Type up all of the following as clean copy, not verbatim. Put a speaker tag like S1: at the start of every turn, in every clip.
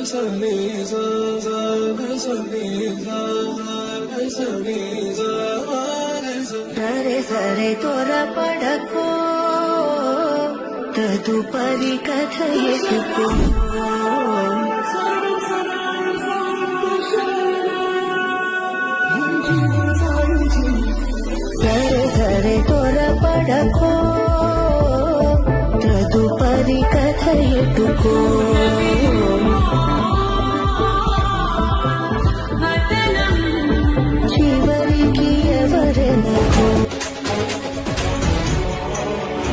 S1: సరే సరే త్వరపడకో, తదుపరి కథ ఎటుకో. సరే సరే త్వరపడకో, తదుపరి కథ ఎటుకో. చివరికి ఎవరెనకో.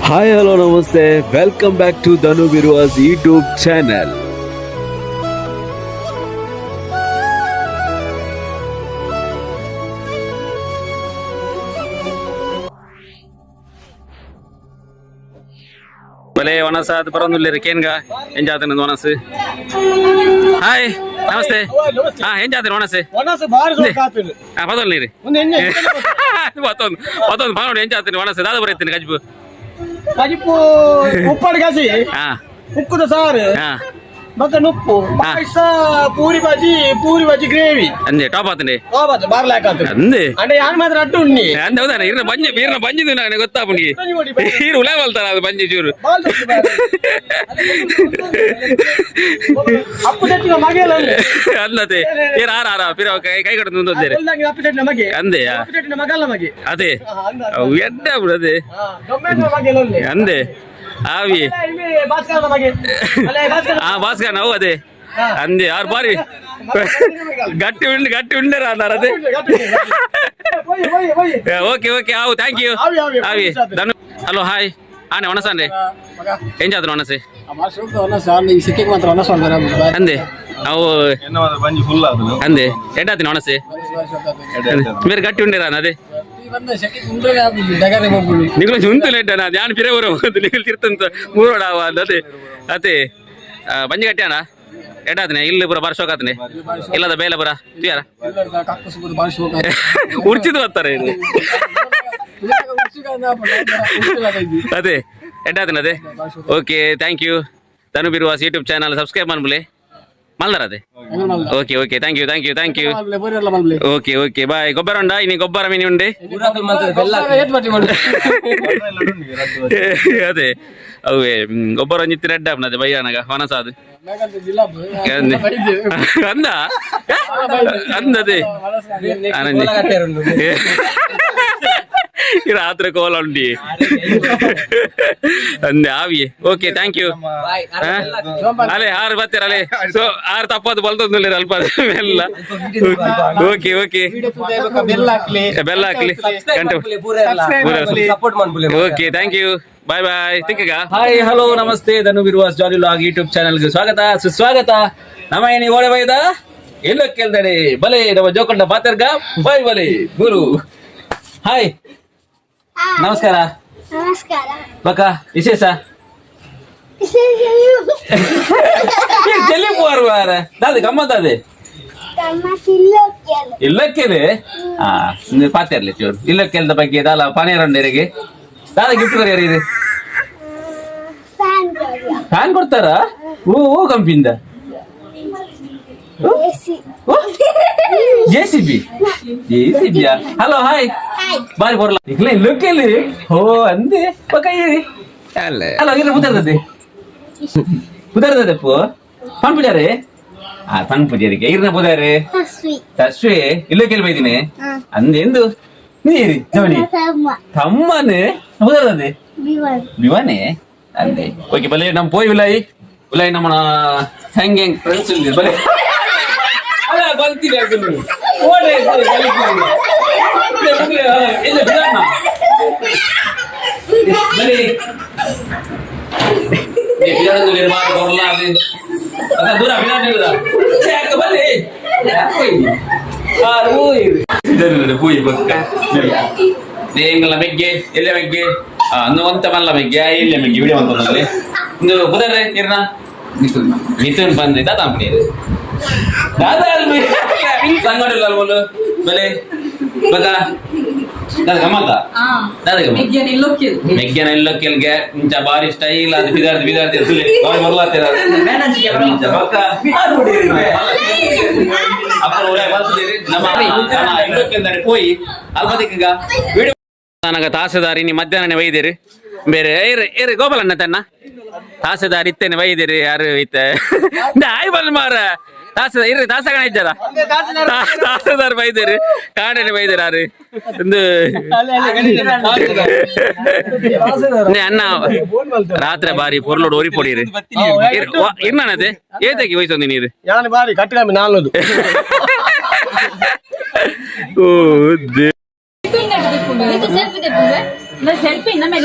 S2: హాయ్, హలో, నమస్తే. Welcome back to Dhanu Biruvas YouTube channel.
S3: ಬಲೆ ವನಸ ಅದು ಬರೋದಿಲ್ಲ ಕೇನ್ಗ ಏನ್ ಜಾತ್ರೆ ವನಸ್. ಹಾಯ್, ನಮಸ್ತೆ. ಹಾ, ಏನ್ ಜಾತ್ರೆ ವನಸ್?
S4: ಒಣಸು ಬಾರಿ ಸೊಕ್ಕ ಆತುಂಡು.
S3: ಹಾ, ಪದೊಲ್ ನೀರು.
S4: ಒಂದು ಎಣ್ಣೆ.
S3: ಪತ್ತೊಂದು ಪತ್ತೊಂದು ಪಾನೋಡು. ಏನ್ ಜಾತ್ರೆ ವನಸ್ ದಾದ ಬರತ್ತೀನಿ ಕಜ್ಬು?
S4: ಕಜಿಪು ಉಪ್ಪಡು ಗಸಿ.
S3: ಹಾ.
S4: ಉಕ್ಕುದ ಸಾರು.
S3: ಹಾ.
S4: ಮತ್ತೆ ನುಪ್ಪು ಪಾಯಸ, ಪೂರಿ ಬಜ್ಜಿ, ಪೂರಿ ಬಜ್ಜಿ ಗ್ರೇವಿ.
S3: ಅಂದೆ ಟಾಪ್ ಆತಂಡೆ.
S4: ಹೋಗಬಾರ್ದು ಬಾರ್ಲಾಕ
S3: ಅಂದೆ.
S4: ಅಂದ್ರೆ ಯಾನ್ ಮಾತ್ರ ಅಡ್ಡು ಉಣ್ಣಿ.
S3: ಅಂದೆ, ಹೌದಾನೆ? ಇರ್ನ ಬಂಜಿ, ಇರ್ನ ಬಂಜಿದ್ದು ನಾನು ಗೊತ್ತಾಪುಂಡಿ. ಈರು ಉಲಾ ಬಲ್ತಾರ ಅದು ಬಂಜಿ ಚೂರು.
S4: ಅಪ್ಪು ಸೆಟ್ಟಿನ ಮಗೆಯಲ್ಲ.
S3: ಅಂದತೆ ಏರ್ ಆರ ಆರ ಪಿರ ಕೈ ಕೈ ಕಡೆ ಮುಂದೊಂದೇರೆ.
S4: ಅಪ್ಪು ಸೆಟ್ಟಿನ ಮಗೆ.
S3: ಅಂದೆಯಾ?
S4: ಅಪ್ಪು ಸೆಟ್ಟಿನ ಮಗಲ್ಲ ಮಗೆ.
S3: ಅದೇ.
S4: ಹಾ, ಅಂದ.
S3: ಅವು ಎಡ್ಡ ಬಿಡು ಅದೇ.
S4: ಹಾ, ಗಮ್ಮೇಂದ್ರ ಮಗೆಯಲ್ಲ ಒಳ್ಳೆ.
S3: ಅಂದೆ ಆವಿ.
S4: ಅಲ್ಲ, ಇಲ್ಲಿ ಭಾಸ್ಕರನ ಮಗೆ ಅಲ್ಲ, ಭಾಸ್ಕರ.
S3: ಆ ಭಾಸ್ಕರ್ ನಾವು ಅದೇ ಅಂದೆ. ಆರು ಬಾರಿ ಗಟ್ಟಿ ಉಂಡು, ಗಟ್ಟಿ ಉಂಡರ ಅನ್ನಾರ ಅದೇ.
S4: ಹೋಯ್ ಹೋಯ್ ಹೋಯ್.
S3: ಓಕೆ ಓಕೆ, ಆವು, thank you.
S4: ಆವಿ, ಆವಿ.
S3: ಆವಿ ಧನು. Hello, hi. ಆನೆ ಒಣಸಾಂಡೆ, ಏನ್ ಜಾತ್ರೆ ಒಣಸೆ? ಅಂದೆ ಅವು. ಅಂದೆ, ಎಡ್ಡಾತಿನ ಒಣಸೆ ಬೇರೆ ಗಟ್ಟಿ ಉಂಡಿರ ಅದೇ. ನಿಗುಲ ಉಂತುಲ ಎಡ್ಡನ ಧ್ಯಾನ ಪಿರೆ ಊರ ನಿಗುಲ್ ತಿರ್ತಂತ ಮೂರೋಡ ಅವ ಅದೇ ಅದೇ. ಬಂಜಿ ಗಟ್ಟಿ ಅಣ್ಣ, ಎಡ್ಡಾತಿನ ಇಲ್ಲಿ ಪೂರ ಬಾರಿ ಶೋಕಾತನೆ ಇಲ್ಲದ ಬೇಲೆ ಪೂರ ತುಯಾರ ಉರ್ಚಿದ್ ಬರ್ತಾರೆ ಇದು ಅದೇ. ಎಡ್ಡಾತಿನ ಅದೇ. Okay, thank you. Dhanu Biruvas YouTube channel subscribe ಮನ್ಬುಲೆ ಮಲ್ದಾರ ಅದೇ. Okay okay, thank you, thank you, thank you. Okay okay, bye. ಗೊಬ್ಬರ ಉಂಡಾ ಇನಿ? ಗೊಬ್ಬರ ಮೀನಿ ಉಂಡೆ ಅದೇ. ಅವೇ ಗೊಬ್ಬರ ಒಂಜಿತ್ತಿ ರೆಡ್ ಅದೇ ಬಯ್ಯಾನಗ ವನಸಾದು ಅಂದೆ ಅಂದ ಅಂದದೆ ಆನಂದಿ. ಈ ರಾತ್ರಿ ಕೋಲ ಉಂಡಿ ಅಂದೆ ಆವಿ. Okay, thank you. ಅಲೆ ಆರು ಬರ್ತೀರ ಅಲೆ. ಸೊ ಆರು ತಪ್ಪದು ಬಲ್ತೊಂದು ಅಲ್ಪ ಎಲ್ಲ. ಓಕೆ ಓಕೆ, ಬೆಲ್ಲ ಹಾಕ್ಲಿ ಗಂಟೆ. Okay, thank you, bye bye. ತಿಕ್ಕಗ.
S5: Hi, hello, ನಮಸ್ತೆ. Dhanu Biruvas jolly log YouTube ಚಾನಲ್ಗೆ ಸ್ವಾಗತ, ಸುಸ್ವಾಗತ. ನಮ್ಮ ಏನಿ ಓಡೆ ಬೈದ ಎಲ್ಲೋ ಕೇಳ್ದಾರೆ. ಬಲೆ ನಮ್ಮ ಜೋಕೊಂಡ ಪಾತರ್ಗ ಬಾಯ್ ಬಲೆ ಗುರು. ಹಾಯ್, ನಮಸ್ಕಾರ.
S6: ನಮಸ್ಕಾರ.
S5: ಬಕ ವಿಶೇಷ ಚೆಲ್ಲಿ ಪೋರು ವಾರ ದಾದೆ ಗಮ್ಮತ್ ಅದೇ.
S6: ತಮ್ಮ ಸಿಲ್ಲೋಕ್ಯಲು.
S5: ಇಲ್ಲಕ್ಕೇಲೆ ಆ ಪಾತೆರ್ಲಿ ಚೂರು ಇಲ್ಲಕ್ಕೆಲ್ದ ಬಗ್ಗೆ ದಾಲ ಪಾನೇರಂಡೇರಿಗೆ ದಾದ ಗಿಫ್ಟ್ ಕೊರಿಯರ್ ಇದು.
S6: ಫ್ಯಾನ್ ಕೊಡಿಯ.
S5: ಫ್ಯಾನ್ ಕೊಡ್ತಾರಾ? ಓ ಓ, ಕಂಪಿಂದ?
S6: AC.
S5: J C B, J C ಬಿಯಾ? Hello, hi.
S6: Hi.
S5: ಬಾರಿ ಬರಲ್ಲ ಇಕ್ಲೆ ಇಲ್ಲಕ್ಕೆಲ್ಲಿ. ಓ ಅಂದೆ ಪಕ್ಕ ಇರಿ.
S3: ಅಲ್ಲ.
S5: ಹಲೋ, ಇಲ್ಲ ಪುದರ್ದದೆ, ಪುದರ್ದದೆ ಪು ಪನ್ ಪೂಜಾರಿ. ಆ ಪನ್ ಪೂಜಾರಿಗೆ ಇರ್ನ ಪುದಾರೆ.
S6: ತಸ್ವಿ.
S5: ತಸ್ವಿ ಇಲ್ಲಕ್ಕೆಲ್ಲಿ ಬೈದಿನಿ. ಅಂದೆ ಎಂದು ನೀರಿ ಜೋಡಿ.
S6: ತಮ್ಮ.
S5: ತಮ್ಮನೆ ಪುದರ್ದದೆ.
S6: ಬಿವನ್.
S5: ಬಿವಾನೆ ಅಂದೆ. ಓಕೆ, ಬಲೆ ನಮ್ಮ ಪೋಯ್ ಉಲಾಯಿ ಉಲಾಯಿ ನಮ್ಮ ಹೆಂಗೆ ಹೆಂಗ್ ಫ್ರೆಂಡ್ಸ್ ಇಲ್ಲಿ ಬಲೆ. ಅಲ್ಲ ಬಲ್ತೀನಿ ಯಾಕಂದ್ರೆ ಓಡೆ ಬಲ್ತೀನಿ. ಇಲ್ಲ ಬಿಡಣ್ಣ ಬಲೆ ಬಿಡೋದು ಬರಲ್ಲ ಅದು ಅದ ದೂರ ಬಿಡೋಣ ಯಾಕೆ ಬಲ್ಲಿ ಪೂಯಿ ಬಕ್ಕ ಎಂಗಲ ಮೆಗ್ಗೆ ಎಲ್ಲ ಮೆಗ್ಗೆ ಅಂದು ಒಂತ ಮಲ್ಲ ಮೆಗ್ಗೆ ಇಲ್ಲ ಮೆಗ್ಗೆ ವಿಡಿಯೋ ಅಂತಂದಲ್ಲಿ ಇಂದು ಬುಧರ್ರೆ ಇರ್ನ ಮಿಥುನ್ ಬಂದು ದಾದಾ ಅಂಪಡಿ ದಾದಾ ಸಂಗಡಿಲ್ಲ ಅಲ್ವಲ್ಲ. ಬಲೆ ಬಕ.
S3: ದಾದ ಗಮ್ಮತ್ತ? ದಾದ ಗಮ್ಮತ್? ಮೆಗ್ಗೆನ ಇಲ್ಲೊಕ್ಕೆಲ್ಗೆ ಇಂಚ ಬಾರಿ ಸ್ಟೈಲ್ ಅದು ಬಿದಾರ್ದು ಬಿದಾರ್ದು ಸುಲಿ ಬಾರಿ ಬರ್ಲಾತಿರ ಇಂಚ ಬಕ್ಕ ಅಪ್ಪನ ಊರಾಗ ಬರ್ತದಿರಿ. ನಮ್ಮ ನಮ್ಮ ಇಲ್ಲೊಕ್ಕೆಲ್ದಾರೆ ಪೋಯಿ ಅಲ್ಪದಿಕ್ಕಗ ವಿಡಿಯೋ ನನಗ ತಾಸೆದಾರಿ ನೀ ಮಧ್ಯಾಹ್ನನೇ ಒಯ್ದಿರಿ ಬೇರೆ ಏರು ಏರು ಗೋಪಾಲಣ್ಣ ತನ್ನ ತಾಸೆದಾರಿ ಇತ್ತೇನೆ ಒಯ್ದಿರಿ ಯಾರು ಇತ್ತೆ ಆಯ್ ಬಲ್ ಮಾರ ತಾಸೆ ಇರ್ರಿ ತಾಸಗಣ ಇದ್ದಾರ ತಾಸೆದಾರ್ ಬೈದಿರಿ ಕಾಡನೆ ಬೈದಿರಿ ಯಾರು ಒಂದು ನೇ ಅಣ್ಣ ರಾತ್ರಿ ಬಾರಿ ಪೊರ್ಲೋಡು ಒರಿ ಪೊಡಿರಿ ಇರ್ನಾನದೆ ಏತಕ್ಕೆ ವಯಸ್ಸೊಂದು ನೀರು
S4: ಯಾನ್ ಬಾರಿ ಕಟ್ಟಿನ ನಾಲ್ನದು.
S3: ಓ they
S7: selfie ನಮ್ಮ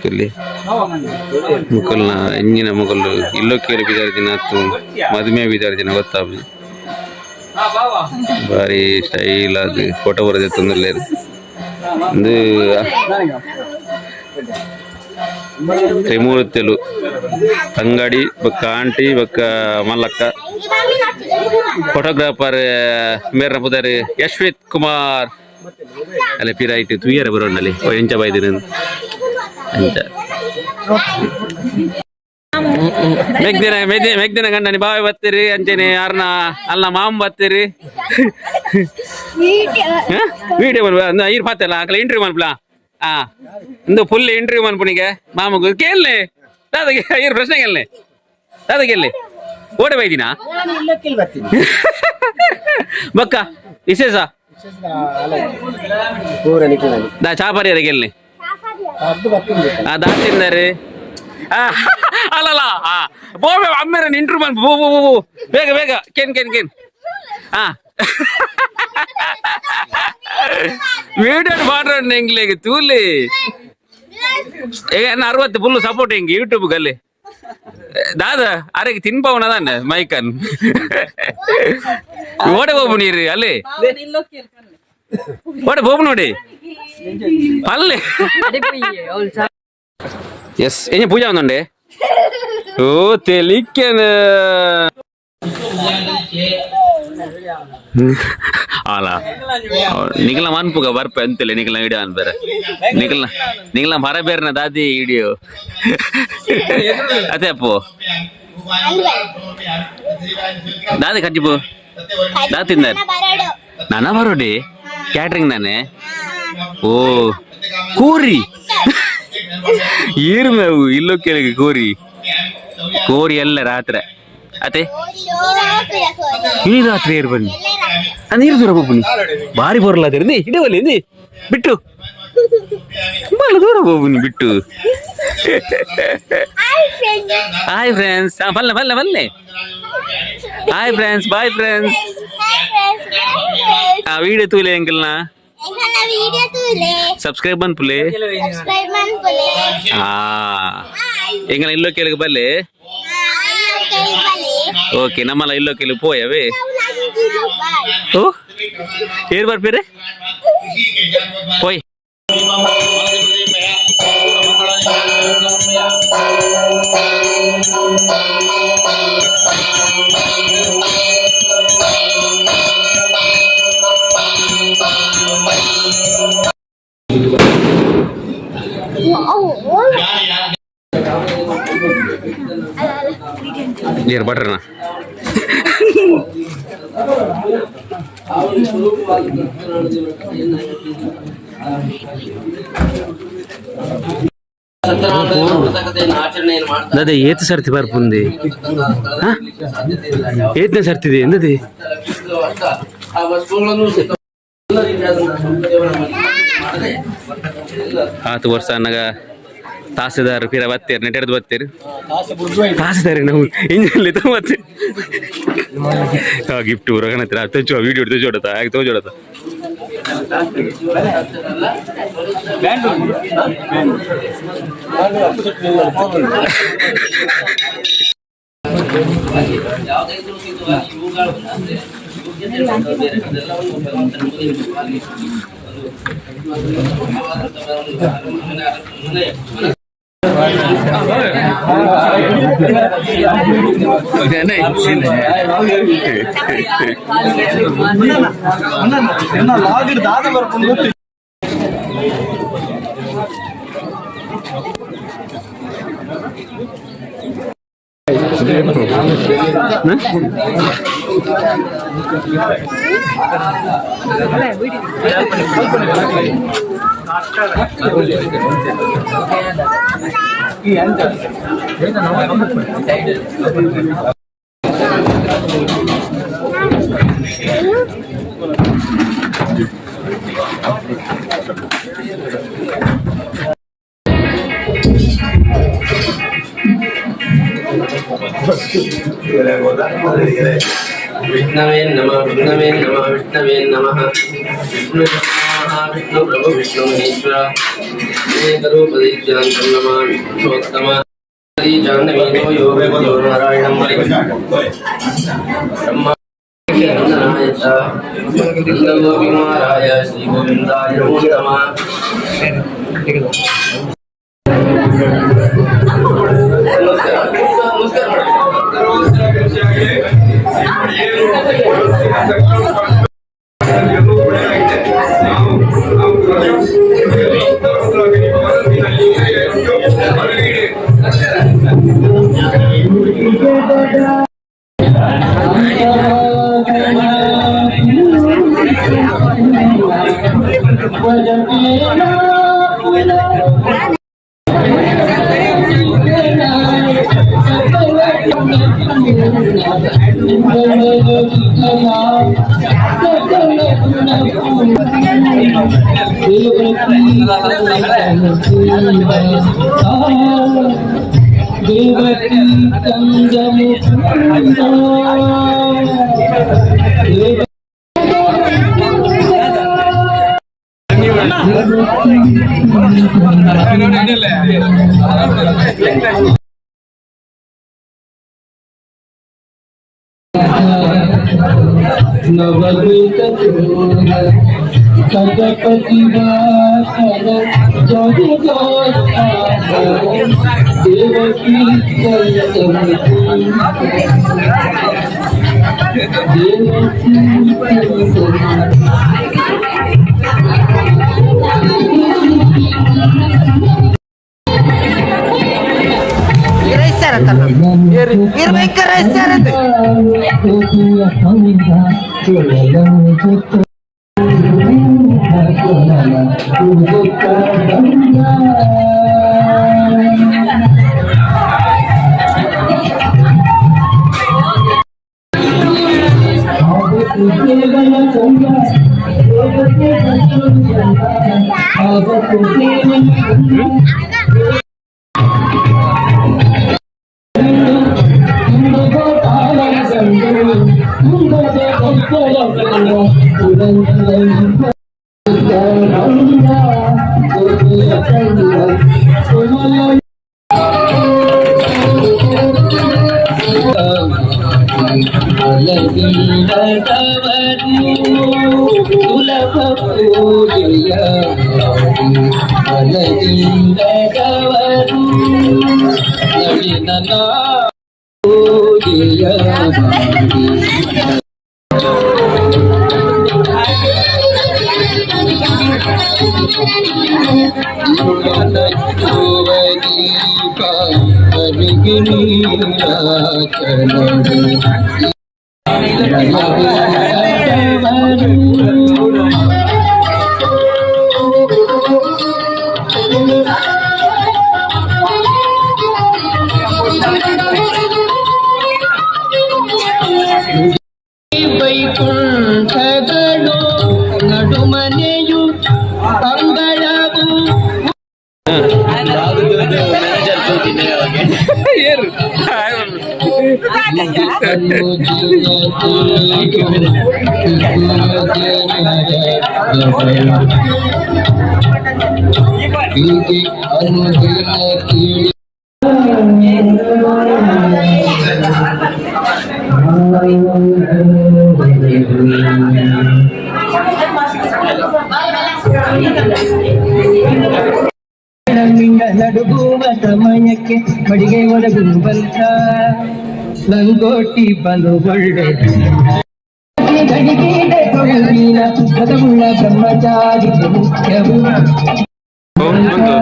S3: ಇಲ್ಲಿ ಮುಕಲ್ನ ಇಂಜಿನ ಮುಕಲ್ಲು ಇಲ್ಲೋ ಕೇಳಿ ಬಿದಾರ ದಿನ ಆತು ಮದುವೆ ಬಿದಾರ ದಿನ ಗೊತ್ತಾಗ ಬಾರಿ ಸ್ಟೈಲ್ ಅದು ಫೋಟೋ ಬರೋದೇ ತೊಂದರೆ ಒಂದು ತ್ರಿಮೂರ್ತಿಲು ತಂಗಡಿ ಬೊಕ್ಕ ಆಂಟಿ ಬೊಕ್ಕ ಮಲ್ಲಕ್ಕ ಫೋಟೋಗ್ರಾಫರ್ ಮೇರ್ನ ಪುದರ್ ಯಶ್ವಿತ್ ಕುಮಾರ್ ಅಲ್ಲ ಪಿರಾಯ್ತು ತುಯ್ಯರ ಬರೋಣ್ಣಲ್ಲಿ ಎಂಚ ಬೈದಿನ ಅಂಚ ಮೆಗ್ದಿನ ಮೆಗ್ದಿ ಮೆಗ್ದಿನ ಗಂಡನಿ ಬಾವಿ ಬತ್ತೀರಿ ಅಂಚೆನೆ ಯಾರನ್ನ ಅಲ್ಲ ಮಾಮ್ ಬತ್ತೀರಿ ವಿಡಿಯೋ ಮನ್ಪ ಈರ್ ಪಾತೆಲ್ಲ ಅಕಲ ಇಂಟರ್ವ್ಯೂ ಮನ್ಪಲ ಆ ಇಂದು ಫುಲ್ ಇಂಟರ್ವ್ಯೂ ಮನ್ಪುನಿಗೆ ಮಾಮಗು ಕೇಳಲೆ ದಾದಗೆ ಈರ್ ಪ್ರಶ್ನೆ ಕೇಳಲೆ ದಾದ ಕೇಳಲೆ ಓಡೆ ಬೈದಿನಾ ಬಕ್ಕ ವಿಶೇಷ ದಾ ಚಾಪರಿ ಗೆಲ್ಲಿ ಆ ದಾತಿಂದರೆ ಅಲ್ಲಲ್ಲ ಆ ಬೋಬೆ ಅಮ್ಮೇರ ಇಂಟರ್ವ್ಯೂ ಮನ್ಪು ಬೋ ಬೋ ಬೋ ಬೇಗ ಬೇಗ ಕೇನ್ ಕೇನ್ ಕೇನ್ ಆ ವಿಡಿಯೋ ಮಾಡ್ರ ಎಂಗ್ಲೇಗೆ ತೂಲಿ ಏ 60 ಫುಲ್ ಸಪೋರ್ಟ್ ಹಿಂಗೆ ಯೂಟ್ಯೂಬ್ ಗಲ್ಲಿ ದಾದ ಅರೆಗೆ ತಿನ್ಪವನ ದಾನೆ ಮೈಕನ್ ಓಡೆ ಹೋಗು ನೀರು ಅಲ್ಲಿ ಓಡೆ ಹೋಗು ನೋಡಿ ಪಲ್ಲೆ ಎಸ್ ಏ ಪೂಜಾ ಒಂದುಂಡೆ ಓ ತೆಲಿಕ್ಕೇನ ಅಲ್ಲ ನಿಖಲ ಮನ್ಪುಗ ಬರ್ಪ ಅಂತಲೇ ನಿಖಲ ಇಡಿಯೋ ಅನ್ಬೇರೆ ನಿಖಲ ನಿಖಲ ಮರ ಬೇರ್ನ ದಾದಿ ಇಡಿಯೋ ಅದೇ ಅಪ್ಪು ದಾದಿ ಕಜ್ಜಿಪು ದಾತಿಂದ ನಾನ ಬರೋಡಿ ಕ್ಯಾಟ್ರಿಂಗ್ ನಾನೇ ಓ ಕೋರಿ ಏರು ಇಲ್ಲೋ ಕೇಳಿಗೆ ಕೋರಿ ಕೋರಿ ಎಲ್ಲ ರಾತ್ರಿ ಅತೆ ಈ ರಾತ್ರಿ ಏರು ಬನ್ನಿ ನೀರು ದೂರ ಹೋಗ್ಬನಿ ಬಾರಿ ಬರಲ್ಲ ಅದೇ ಹಿಡಿವಲ್ಲಿ ಎಂದಿ ಬಿಟ್ಟು ಬಹಳ ದೂರ ಹೋಗ್ಬನಿ ಬಿಟ್ಟು. ಹಾಯ್ ಫ್ರೆಂಡ್ಸ್, ಬಲ್ಲೆ ಬಲ್ಲೆ ಬಲ್ಲೆ. Hi friends, bye friends. ಆ ವಿಡಿಯೋ ತೂಲೆ ಎಂಕಲ್ನ ಸಬ್ಸ್ಕ್ರೈಬ್ ಬಂದ್ಪುಲೆ. ಆ ಎಂಗಲ ಇಲ್ಲೋ ಕೇಳಿಗೆ ಬಲ್ಲೆ. ಓಕೆ ನಮ್ಮಲ್ಲ ಇಲ್ಲೋ ಕೇಳಿ ಪೋಯವೇ ಓ ಏರ್ ಬರ್ಪೇರೆ ಪೋಯ್. ನೀರು ಬಟ್ರಣ್ಣ ಅದೇ ಏತ್ ಸರ್ತಿ ಬರ್ಪುಂದಿ ಏತ್ನೇ ಸರ್ತಿದೆ ಎಂದದೆ ಆತು ವರ್ಷ ಅನ್ನಗ ತಾಸೆದಾರ್ ಪಿರ ಬತ್ತೀರ್ ನೆಟೆಡ್ದು ಬತ್ತೀರ್ ತಾಸೆದಾರಿ ನಾವು ಇಂಜಲ್ಲಿ ಮತ್ತೆ ಗಿಫ್ಟ್ ಊರಗಣತ್ರ ತೋಚುವ ವಿಡಿಯೋ ತೋಚೋಡತ ಹಾಗೆ ತೋಚೋಡತ. ವಿಷ್ಣವೇ ನಮಃ, ವಿಷ್ಣವೇ ನಮಃ, ವಿಷ್ಣವೇ ನಮಃ. ವಿಷ್ಣು ವಿಷ್ಣು ಪ್ರಭು ವಿಷ್ಣು ಮಹೇಶ್ವರ ಏಕರೂಪದೈತ್ಯಾಂತಂ ನಮಃ ವಿಷ್ಣುತ್ತಮ ಜಾಹ್ನವೀನೋ ಯೋಗ ನಾರಾಯಣಂ ಬ್ರಹ್ಮ ನಂದಗೋಪಿಮಾರಾಯ ಶ್ರೀ ಗೋವಿಂದಾಯ ನಮೋ ನಮಃ. ನಮಸ್ಕಾರ ನಮಸ್ಕಾರ.
S8: ಜಗಪತಿ ವಾಸನ ದೇವಕಿ
S9: ವೈಕುಂಠಗಳು ನಡುಮನೆಯು ಅಂಗಳವು. ಅನುದಿನ ತಿಳಿ ಪಿಂಡ ನಡುಗುವ ಸಮಯಕ್ಕೆ ಬಡಿಗೆ ಒಳಗುವಂತ ಲಂಗೋಟಿ ಬಲು ಒಳ್ಳೆ ಗಡಿಗೆ ತೊಳಲಿನ ವ್ರತವುಳ್ಳ ಬ್ರಹ್ಮಚಾರಿಗೆ ಮುಖ್ಯವು.
S3: ಉಂಟು.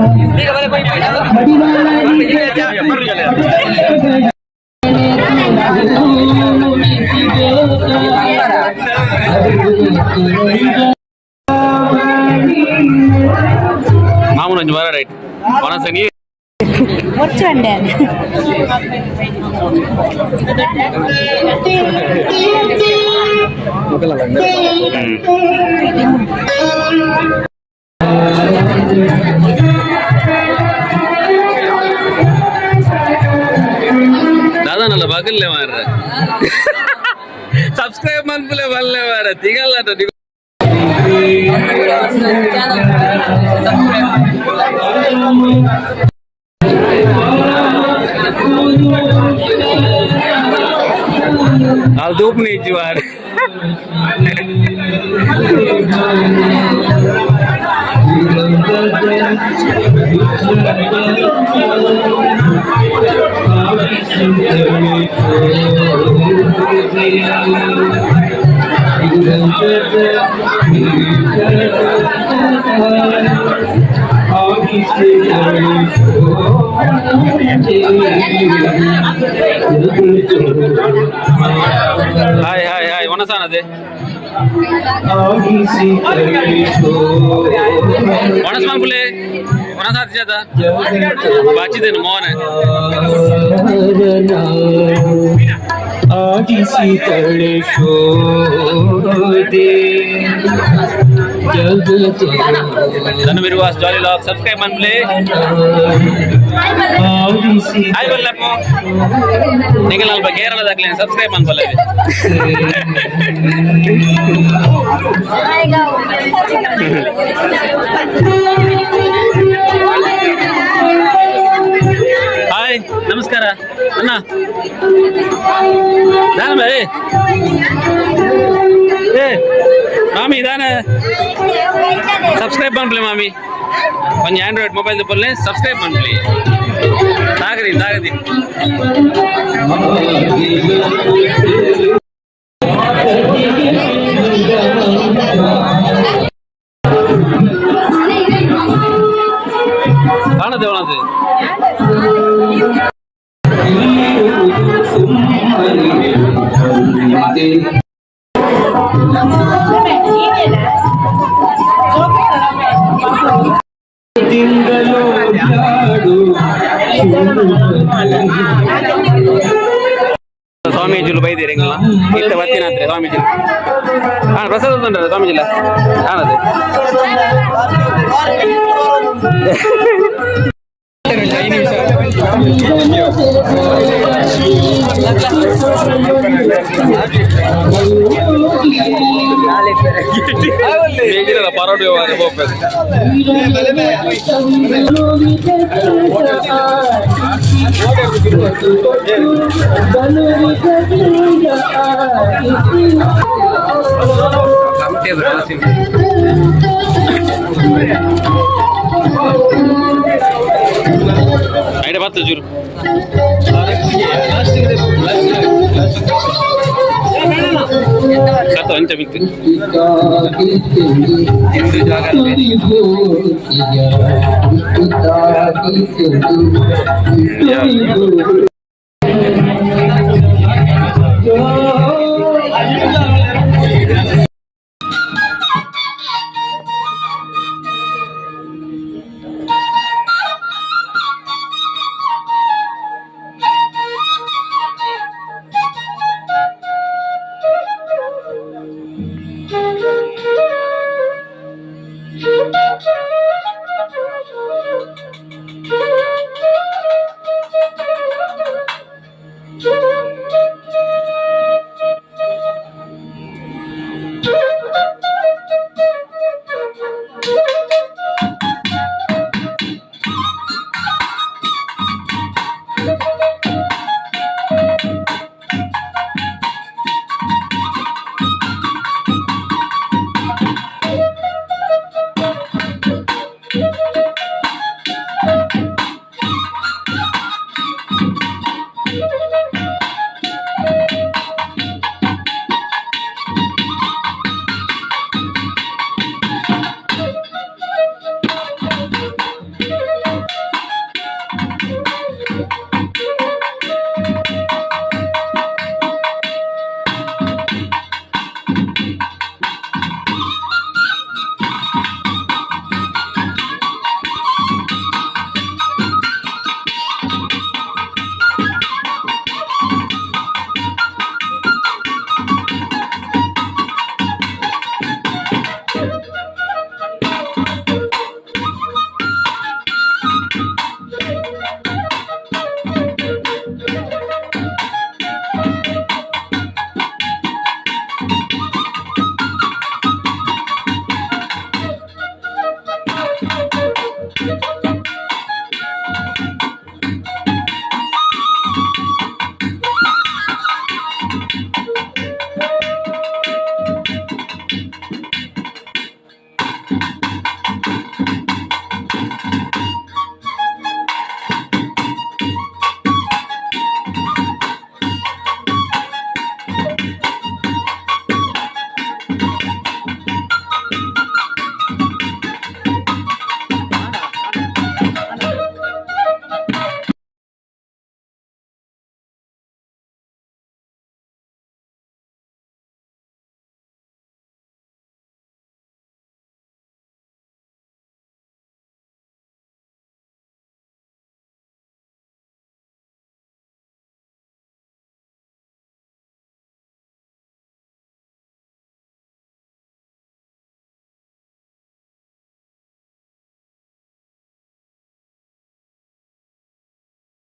S3: ಮಾಮೂಲು ಒಂಜಿ ಬರ ರೈಟ್ ಒಣಸನಿ. ದಾದಾನಲ್ಲ ಬಗಲ್ಲೆ ಮಾರ್ರೆ, ಸಬ್ಸ್ಕ್ರೈಬ್ ಮನ್ಪುಲೆ ಬಲ್ಲೆ ಮಾರ್ರೆ, ತಿಗಲ್ಲ. ಅದು ದೂಪ್ನಿ ಇಜ್ಜಿ ಮಾರ್ರೆ. ಹಾಯ್ ಹಾಯ್ ಹಾಯ್, ಒಣಸಾನದೆ ಒಣಸ್ ಮನ್ಪುಲೆ ಒಣಸ ಜಾತ ಬಾಚಿದೇನು ಮೋಹನ.
S8: ಆಡಿಸಿ ತಳಿಸೋದೆ ಜಗತ್ತು.
S3: ಧನು ಬಿರುವಾಸ್ ಜಾಲಿ ಲಾಗ್ ಸಬ್ಸ್ಕ್ರೈಬ್ ಮನ್ಪುಲೆ.
S8: ಆಡಿಸಿ
S3: ಹಾಯ್ ಬಲ್ಲಪ್ಪು, ನಿಗಲ್ ಅಲ್ಪ ಕೇರಳದಾಗ್ಲಿ ಸಬ್ಸ್ಕ್ರೈಬ್ ಮನ್ಪಲ್ಲ. ಹಾಯ್, ನಮಸ್ಕಾರ ಅಣ್ಣ. ದಾನ ಬೇ, ಏ ಮಾಮಿ, ದಾನ ಸಬ್ಸ್ಕ್ರೈಬ್ ಮನ್ಪುಲೆ ಮಾಮಿ. ಒಂಜಿ ಆಂಡ್ರಾಯ್ಡ್ ಮೊಬೈಲ್ ಪೊಲ್ಲೆ ಸಬ್ಸ್ಕ್ರೈಬ್ ಮನ್ಪುಲೆ. ತಾಗದಿ ತಾಗದಿ. ಕಾಣದೆ ಒಣದು.
S8: ತಿಂಗಳು ಜಾಡು.
S3: ಸ್ವಾಮೀಜಿಲು ಬೈದಿರಿ ಎಂಗಲ್ಲ ಇತ್ತ ಬತ್ತಿನಾತ್ರೆ ಸ್ವಾಮೀಜಿ. ಹಾಂ, ಪ್ರಸಾದ ಉಂಟಲ್ಲ ಸ್ವಾಮೀಜಿಲ ಕಾಣದೆ. ಪರೋಟ ಬೋಪೆ. ಐಡೆ ಬತ್ತು ಚೂರು. ಕತ್ತ ಒಂಚ ಮಿತ್ತು.